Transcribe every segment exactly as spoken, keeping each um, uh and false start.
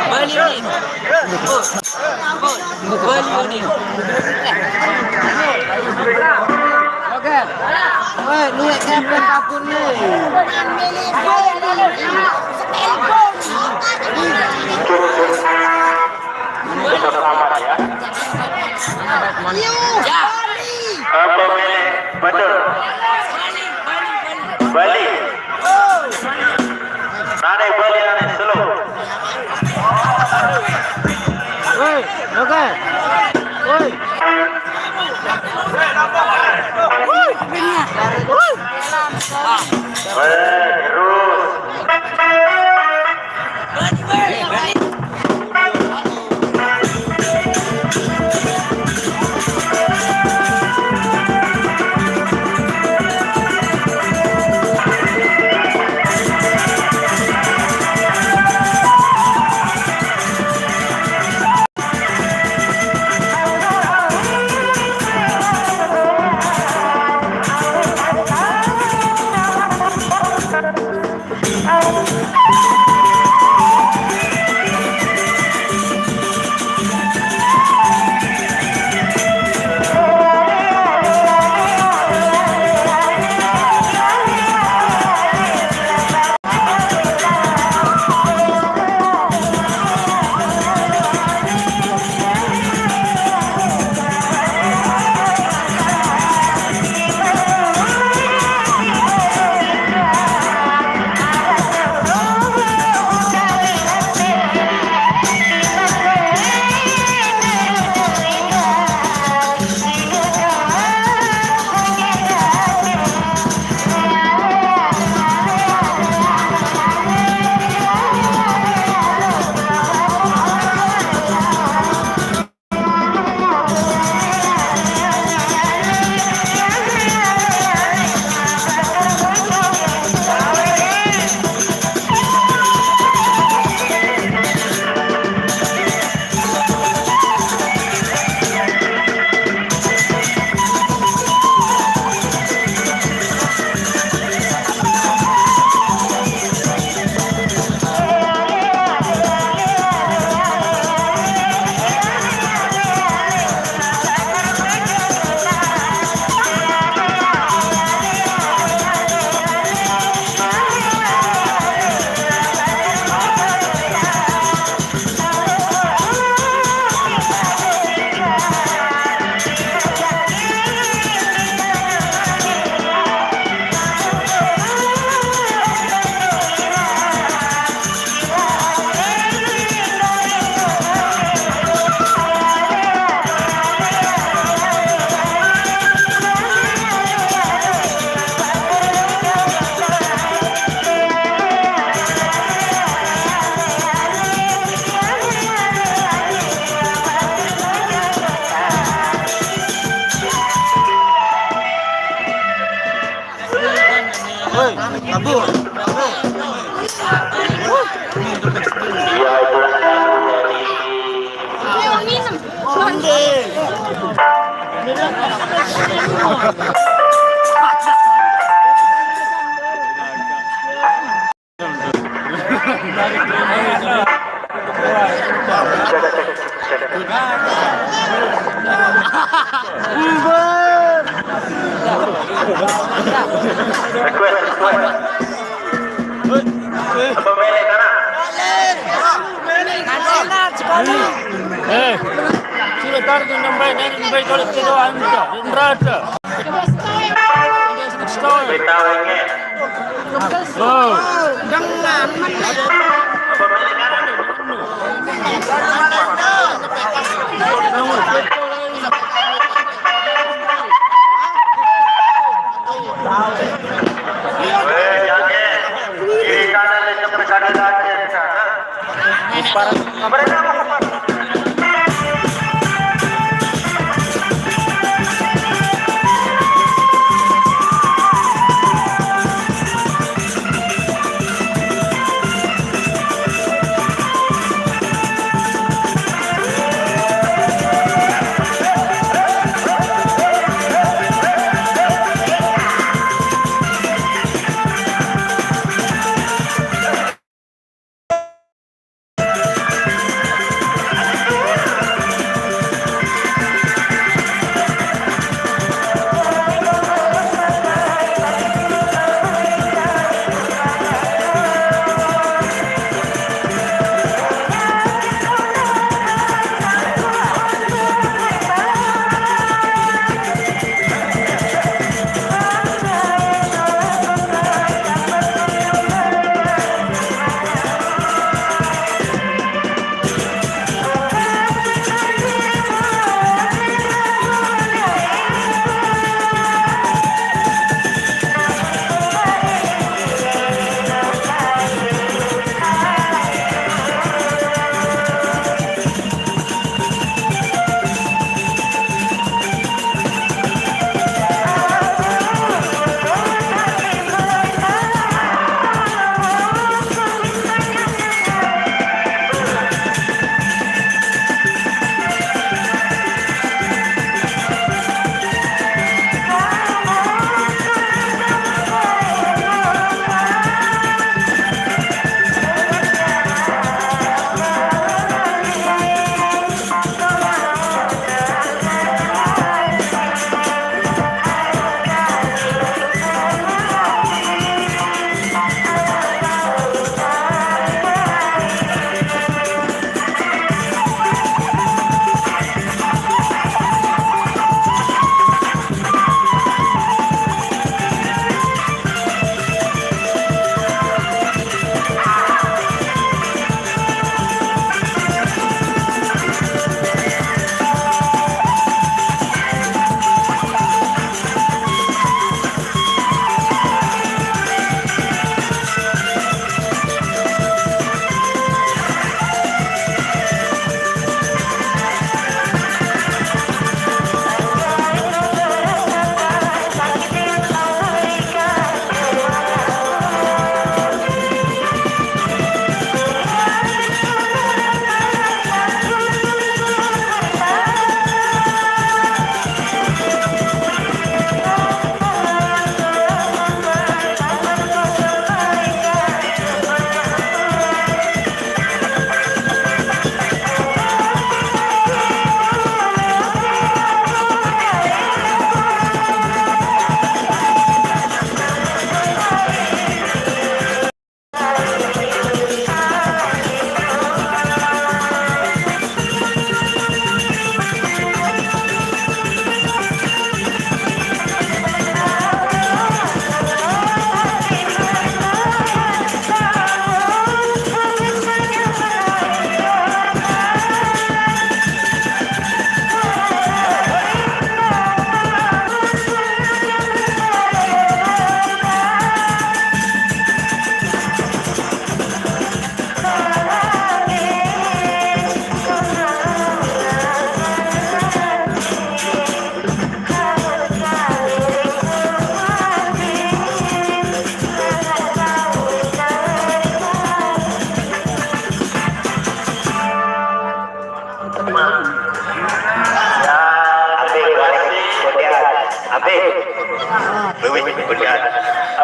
Bali Union. Bali Union. Oke. Woi, lihat siapa yang kabur nih. Tetap aman ya. Apa ini? Betul. Bali. Nane Bali, nane slow. Woi, oke. Woi. Woi, terus. Woi, kabur. Iya, itu. Request, request. Apa melek sana? Eh, sudah tarik nambah, dari nambah kalau tidak anda, rata. Beritahu ini. Oh.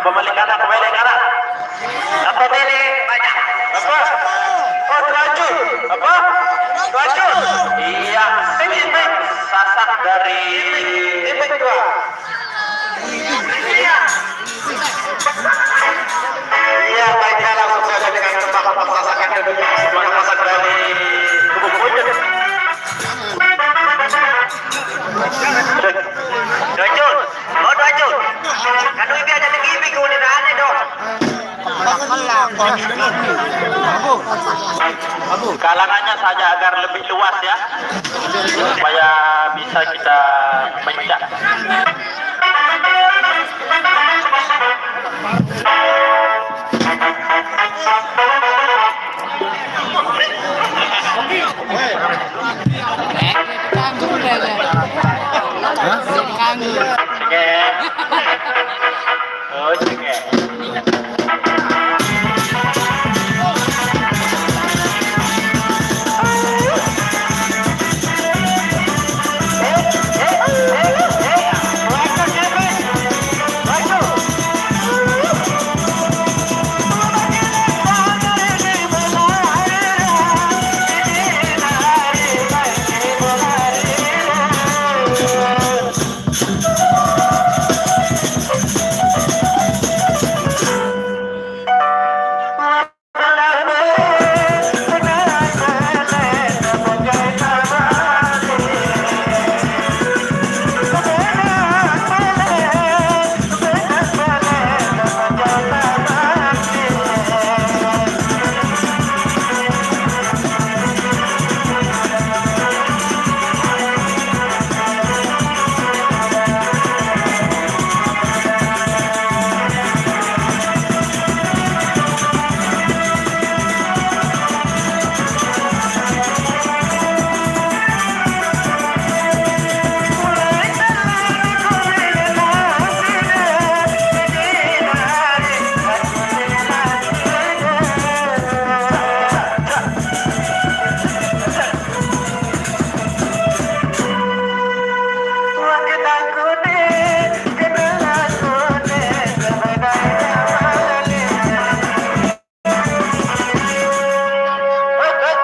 Pemilik anak, pemilik anak. Apa ini? Apa? Oh, tujuh. Apa? Tujuh. Iya, ini sasak dari ini dua. Iya, baiklah, langsung saja dengan tembak sasakan dulu. Semuanya masak dari kubu kunyit. Tujuh. Oh, tujuh. Kan ibi aja lagi ibi kulit aneh dong. Kalangannya saja agar lebih luas ya, supaya bisa kita pecah. Oke. Oh, oke.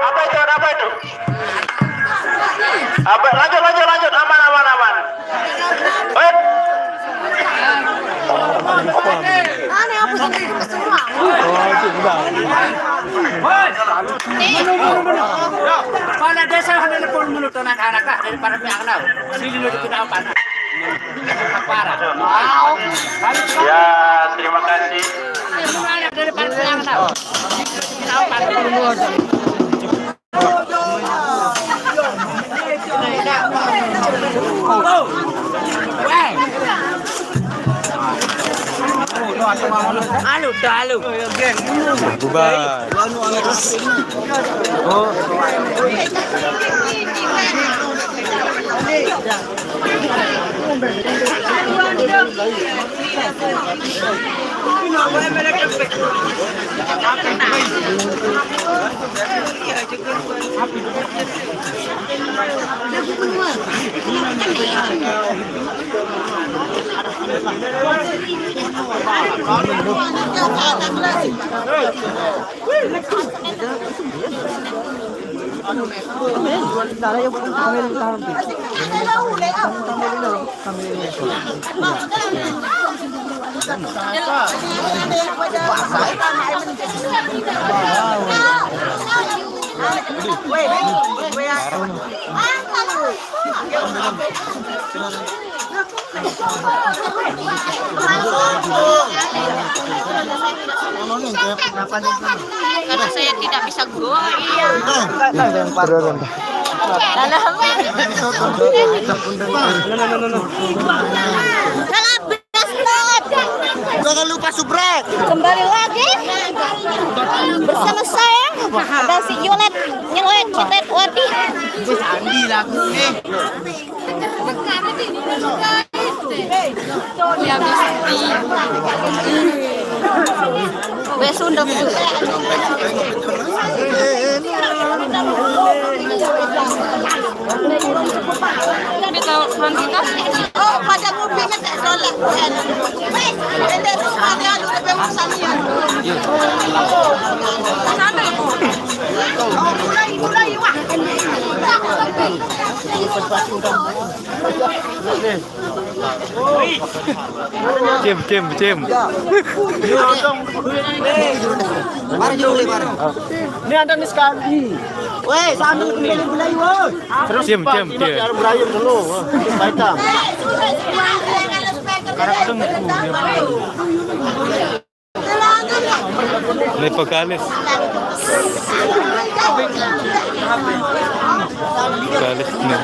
Apa itu? Apa itu? Apa? Lanjut, lanjut, lanjut. Aman, aman, aman. Hei. Aneh apa sih itu semua? Kepala desa ada telepon menurut anak-anak lah, daripada punya anak. Sini dulu kita apa? Parah. Ya, terima kasih. Alu, dah alu. Bubar. Karena saya tidak bisa goyang. Dalam. Jangan lupa subrek. Kembali lagi bersama saya, ada si Yolet, Yolet, Yolet Wati. Andi lagu nih. Wes, sunduk. Kita kuantitas. Oh, pada ngopi ngetek solat. Wes, ada rumah dia. Cem, cem, cem. Mari dulu, mari. Ini ada nih sekali. Weh, sambil kembali mulai, woi. Terus cem, cem, cem. Berair dulu. Baiklah. Ini vokalis. Vokalis nih.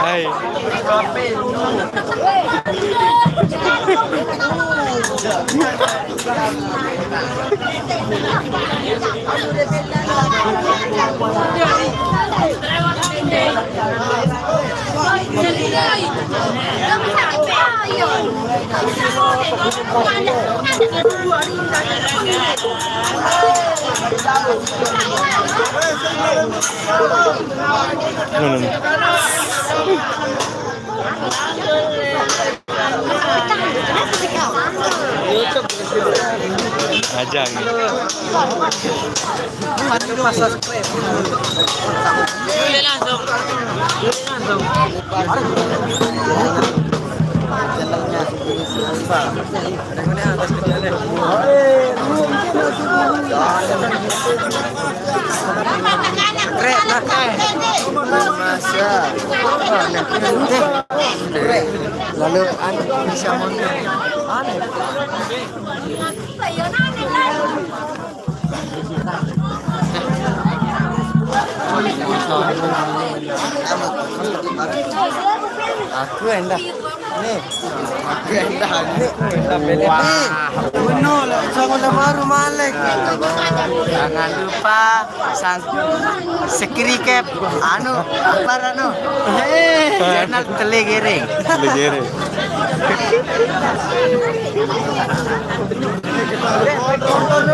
Hai. Ajang. Lalu anu bisa mundur. Anu. Aku endah. Nih. Aku endah. Nih. Wah. Benar, sama baru Malik. Jangan lupa sang sekirikep anu, apa anu? Hei, channel Telegere. Telegere.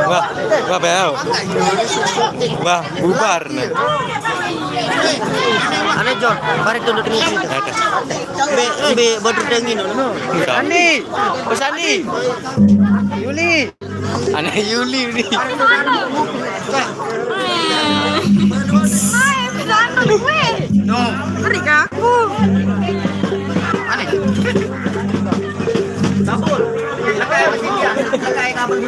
Wah, wah, bel. Wah, bubar nih. Ane John, mari tunduk ini. Ada. Be, be, bodoh dengin, no. Enggak. Sandi, oh, Sandi. Yuli. Ane Yuli ini. Hai, berantem gue. No. Ngeri ke aku. Ane. Kabur. Kayak kabur.